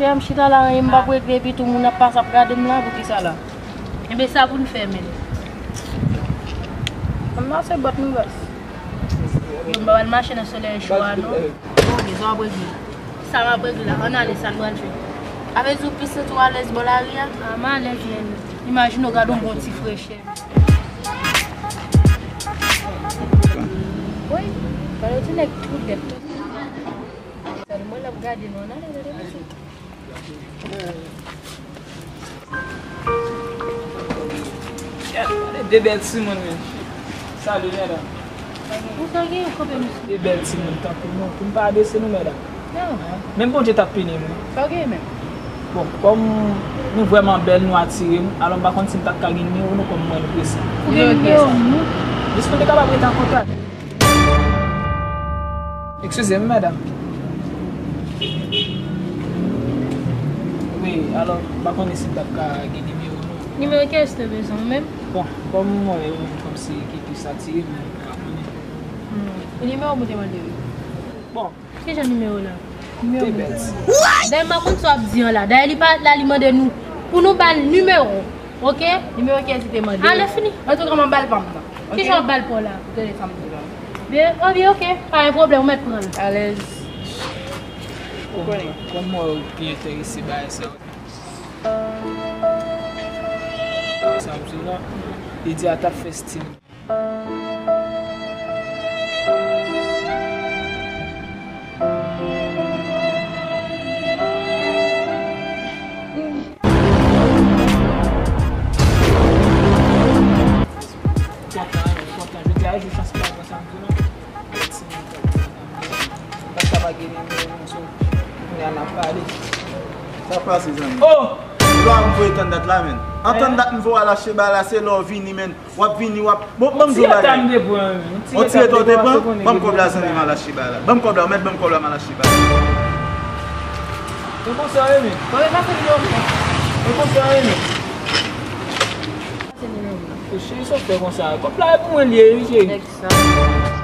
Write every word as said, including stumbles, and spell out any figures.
M chita la, anyen m p ap regle, epi tou moun ap pase ap gade m la, poukisa la? Enben, sa pou n fè, menn. Ann mache bòt nou, bòs. Yo, m pa pral mache nan solèy cho a, non. Bon, oke, sa w ap regle? Sa m ap regle la, ann ale, sa n pral fè? Sa vle di w plis santi w alèz bò lari a? A, m alèz, menn. Imajine w gade yon bon ti frechè. Woy, gade yon ti nèg tou dèt, tou. Gade mwen l ap gade nou, ann ale, gade misye. Gade de bèl timoun, men. Salut, medam. Ou sa gen, kanpe misye. De bèl timoun tankou nou, pou n pa adrese nou, medam. Non. Men Bondye t ap pini nou. Sa w gen menm? Bon, kòm nou vrèman bèl, nou atire m, alò m pa konn si m t ap ka gen nimewo nou kòm mwen nou prese. Ou gen nimewo m, non? Jis pou n te kapab rete an kontak. Eskize m, medam. Wi, alò, m pa konnen si m t ap ka gen nimewo nou. Nimewo kiyès te bezwen, ou menm? Bon, kòm mwen, ou menm kòmsi ki plis atire m, m pa konnen. Hmm. E nimewo m ou te mande, wi. Bon. Ki jan nimewo la? Nimewo m. Dayè m pa konn sa w ap di an la. Dayè li parèt la, li mande nou pou nou ba l nimewo. Oke? Nimewo kiyès li te mande? Ale fini. Antouka, m ap ba l pa m nan. Oke? Ki jan w ap ba l pa w la? Ou tande sa m di la? Byen, o byen, oke. Pa gen pwoblèm, ou mèt pran l. Alèz. Ou konnen. Kòm mwen, ou pi enterese bagay sa yo. Sa m di w la, li di a t ap fè stil. Kontan, kontan. Jodi a, jou chans pa konsa m tou non. Basta pa gen nimewo nou sou kounye a n ap pale. Sa k pase, zanmi? Oh! Lè a m voye tann dat la, menn. An tann dat m voye al achte bagay la, se lè w vini, menn. W ap vini, w ap, bon, ban m di w bagay. Yon ti reta w te pran, ban m kòb la, zanmi, m al achte bagay la. Ban m kòb la, ou mèt ban m kòb la, m al achte bagay la. Se konsa w ye, menn. Bon, men pase nimewo m. Se konsa w ye, menn. Pase nimewo m. Cheri, sa w fè konsa? Kòb la e pou mwen li ye, wi, cheri. Nèg sa.